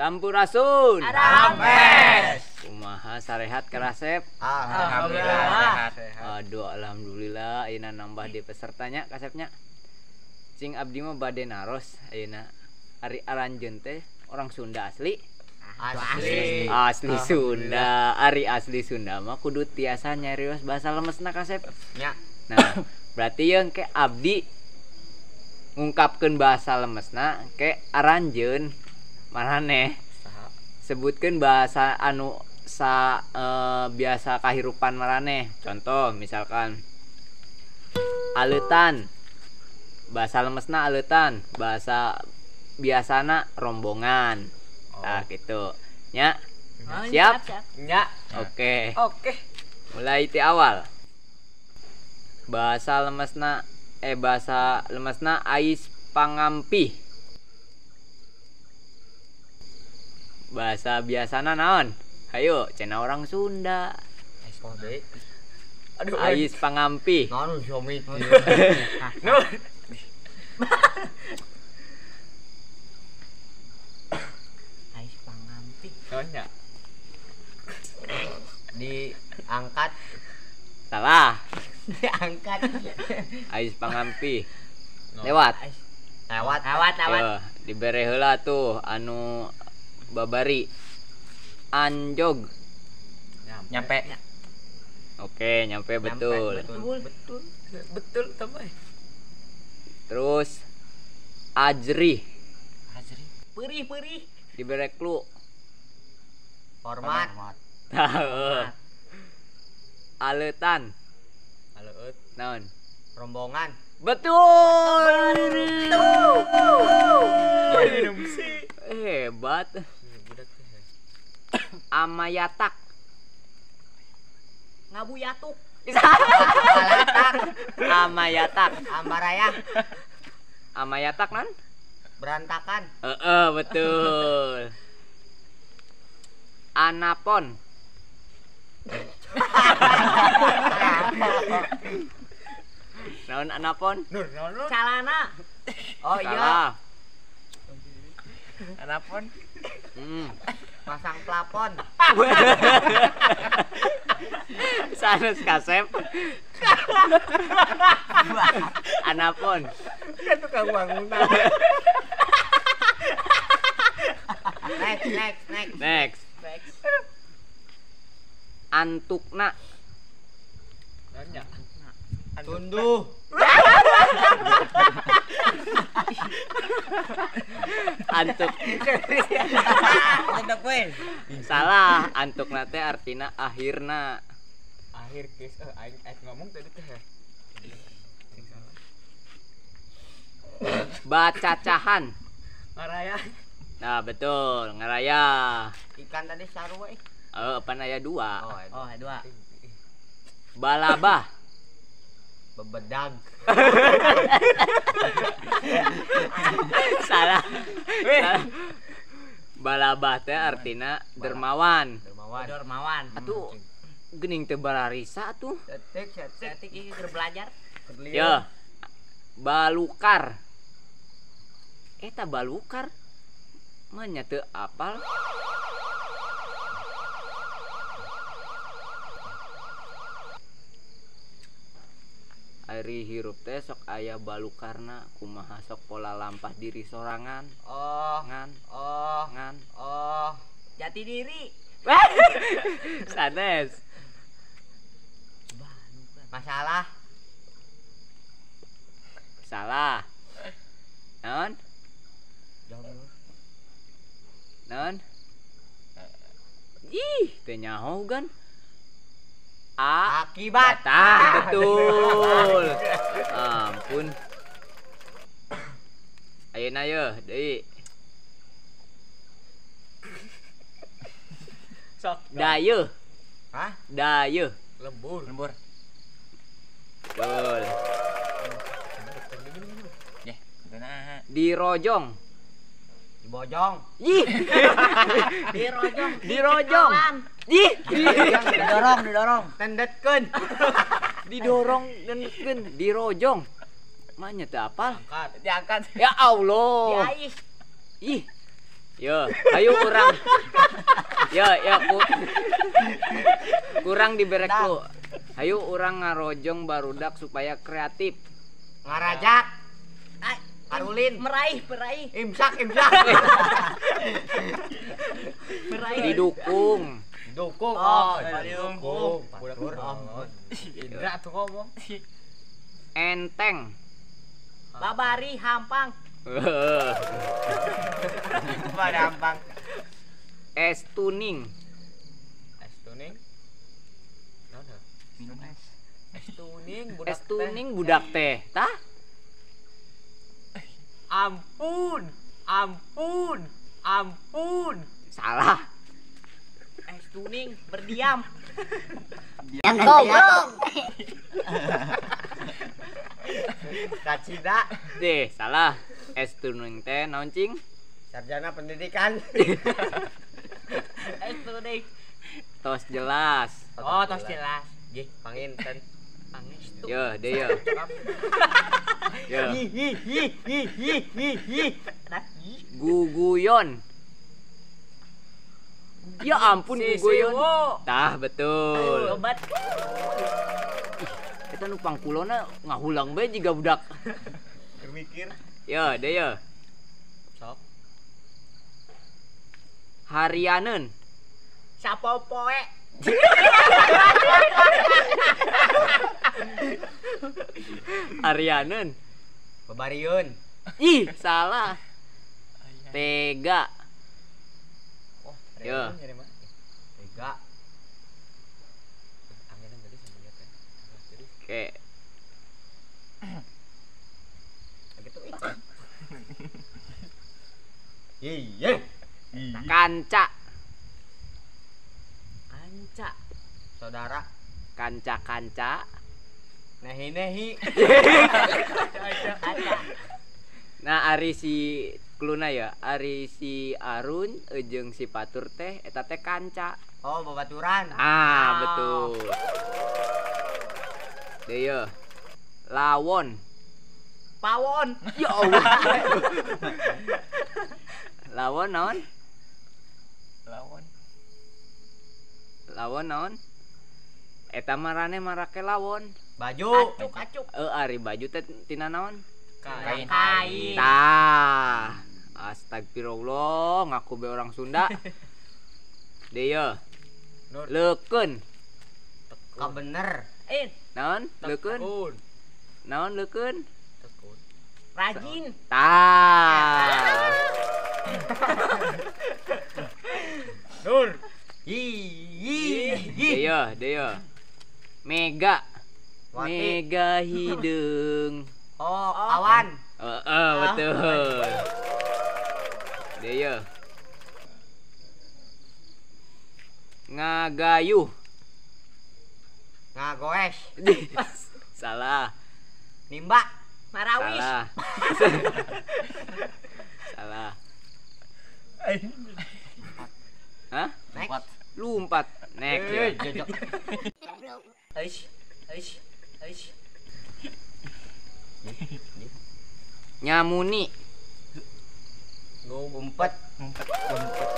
Sampurasun. Rampes. Kumaha sarehat karasep? Alhamdulillah. Aduh, alhamdulillah ayeuna nambah di pesertanya kasepnya. Cing abdi mah bade naros ayeuna. Ari aranjeun teh orang Sunda asli. Asli. Asli Sunda. Ari asli Sunda mah kudu tiasa nyarios bahasa lemesna kasep. Nya. Nah, berarti yang ke abdi ngungkapkeun bahasa lemesna ke aranjeun maraneh sebutkeun bahasa anu sa biasa kahirupan maraneh. Contoh misalkan aleutan, bahasa lemesna aleutan, bahasa biasana rombongan. Nah, gitu nya. Siap? Nya. Oke. Oke. Mulai ti awal. Bahasa lemesna bahasa lemesna ais pangampih. Bahasa biasana naon? Hayo, cenah orang Sunda. Ais deui. Aduh, ais pangampih. Naon suami. Nur. Ais pangampih. Naon nya? Diangkat. Salah. Diangkat. Ais pangampih. Lewat. Lewat. Lewat, lewat. Yo, dibere heula tuh anu babari. Anjog. Nyampe. Oke, nyampe betul. Betul. Betul. Betul tambah. Terus ajri. Ajri. Perih-perih. Dibere klu. Hormat. Tahu. Aleutan. Aleut. Naon? Rombongan. Betul. Betul. Hebat. Amayatak. Ngabuyatuk. Amayatak. Ambaraya. Amayatak nan? Berantakan. Heeh, betul. Anapon. Naon anapon? Nur, naon? Calana. Oh iya. Anapon. Pasang plafon. Sanes kasep. Anapon. Kan tukang bangunan. Next, next, next. Next. Antukna. Tunduh. Antuk. Salah, antukna teh artina akhirna. Akhir guys, aing ngomong tadi teh. Sing salah. Bacacahan. Ngaraya. Nah, betul, ngaraya. Ikan tadi sarua eh. Oh, pan aya dua. Oh, dua. Balabah. Bebedag. Salah. Salah. Balabah teh artina dermawan. Dermawan. Dermawan. Atuh geuning teu bararisa atuh. Cetik, cetik ieu keur belajar. Yo. Balukar. Eta balukar. Mah nya teu apal. Ari hirup teh sok aya balukarna kumaha sok pola lampah diri sorangan. Oh, ngan. Oh, ngan. Oh, jati diri. Sanes. Masalah. Salah. Naon? Naon? Ih, teu nyaho gan. Akibat. Ah, betul. Ampun. Ayeuna yeuh deui. Sok. Dayeuh. Hah? Dayeuh. Lembur. Lembur. Betul. Ya, Dirojong. Dibojong. Ih. Dirojong. Dirojong. Ih, didorong, didorong. Tendetkeun. Didorong dendetkeun, dirojong. Mah nya teu apal. Angkat, diangkat. Ya Allah. Diais. Ih. Yo, ayo urang. Yo, ya kurang diberek lu. Ayo urang ngarojong barudak supaya kreatif. Ngarajak. Arulin. Meraih. Imsak. Meraih. Didukung. Dukung. Oh, didukung. Indra tuh ngomong. Enteng. Babari hampang. Babari hampang. Es tuning. Es tuning. Minum es. Es tuning budak. Es tuning budak teh. Tah? Ampun. Ampun. Ampun. Salah. Es tuning berdiam. Diam goblok. Kacida. Deh, salah. Es tuning teh naon cing? Sarjana pendidikan. Es tuning. Tos jelas. Oh, tos jelas. Nggih, panginten. Pangestu. Yo, deh yo. Yo. Hi hi hi hi hi hi. Guguyon. Ya ampun guguyon. Tah, betul. Obat. Eta nu pangkulona ngahulang bae jiga budak. Mikir. Yo, deh yo. Sok. Harianeun. Sapopoe. Harianeun. Babariun. Ih, salah. Tega. Oh, yo. Tega. Oke. Gitu. Iya. Kanca. Kanca. Saudara. Kanca-kanca. Nehi-nehi. Nah, ari si kluna ya, ari si Arun jeung si Patur teh eta teh kanca. Oh, babaturan. Ah, betul. Deyo. Lawon. Pawon. Ya Allah. Lawon naon? Lawon. Lawon naon? Eta marane marake lawon. Baju. Acuk-acuk. Ari baju teh tina naon? Kain. Kain. Tah. Astagfirullah, ngaku be orang Sunda. Deyo. Leukeun. Kabener. Naon? Leukeun. Naon leukeun? Tekun. Rajin. Tah. Nur. Hi hi hi. Deyo, deyo. Mega. Wati. Mega hideung. Oh, awan. Heeh, betul. Deyo. Ngagayuh. Ngagoes. Salah. Nimba. Marawis. Salah. Salah. Hah? Next. Lompat. Next. Ya. Eish, eish, eish. Nyamuni. Ngumpet. Ngumpet.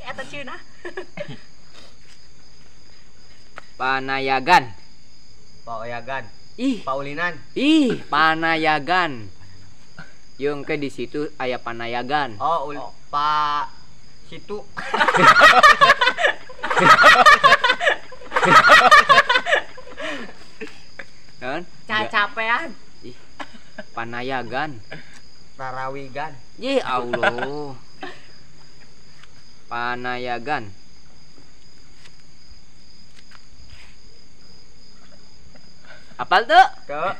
Eta ceunah. Panayagan. Paoyagan. Ih, Paulinan. Ih, Panayagan. Jeung ke di situ aya Panayagan. Oh, pa situ. Naon? Cacapean. Ih, Panayagan. Rarawigan. Ye Allah. Panayagan. Apal tuh? Tuh.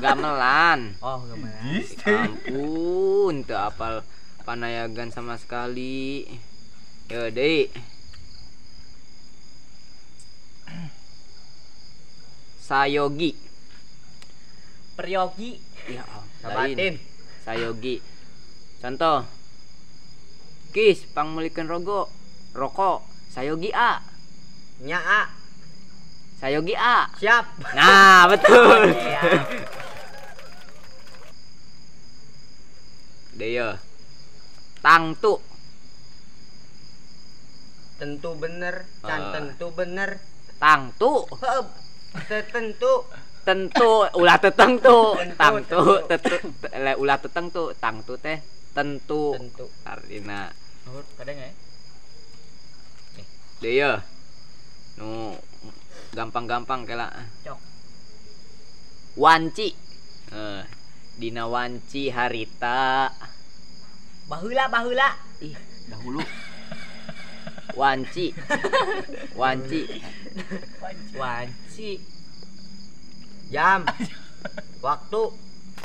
Gamelan. Oh, gamelan. Ampun, teu apal Panayagan sama sekali. Yo deui. Sayogi. Peryogi. Ya, lain. Sayogi. Contoh. Kis pangmeulikeun rogo. Rokok. Sayogi A. Nya A. Sayogi A. Siap. Nah, betul. Deyo. Tangtu. Tentu bener, can tentu bener. Tangtu. Tentu. Tentu ulah tetengtu. Tangtu tetu ulah tetengtu, tangtu teh tentu. Tentu. Artina. Nuhur kadang ya. Deui ye. Nu gampang-gampang kela. Cok. Wanci. Dina wanci harita. Baheula baheula. Ih, dahulu. Wanci. Wanci. Wanci. Jam. Waktu.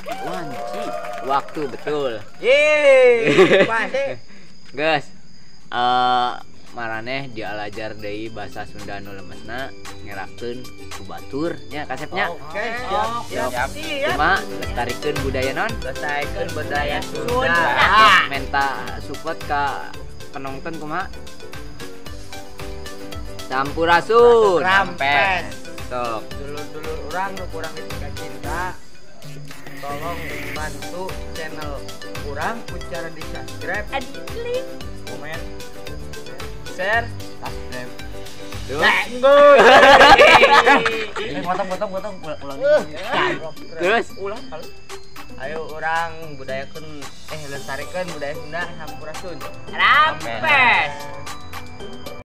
Wanci. Waktu betul. Yeay. Pasti. Guys, maraneh dialajar deui bahasa Sunda nu lemesna ngerakeun ku batur nya kasepnya. Oke, siap, siap. Cuma lestarikeun budaya non? Lestarikeun budaya Sunda. Menta support ka penonton kumaha? Sampurasun. Rampes. Sok. Dulur-dulur urang nu kurang ketika cinta. Tolong bantu channel urang ku cara di-subscribe, di-klik, komen, share, subscribe. Potong ulang. Terus ulang kalau ayo urang budayakeun lestarikeun budaya Sunda. Sampurasun. Rampes.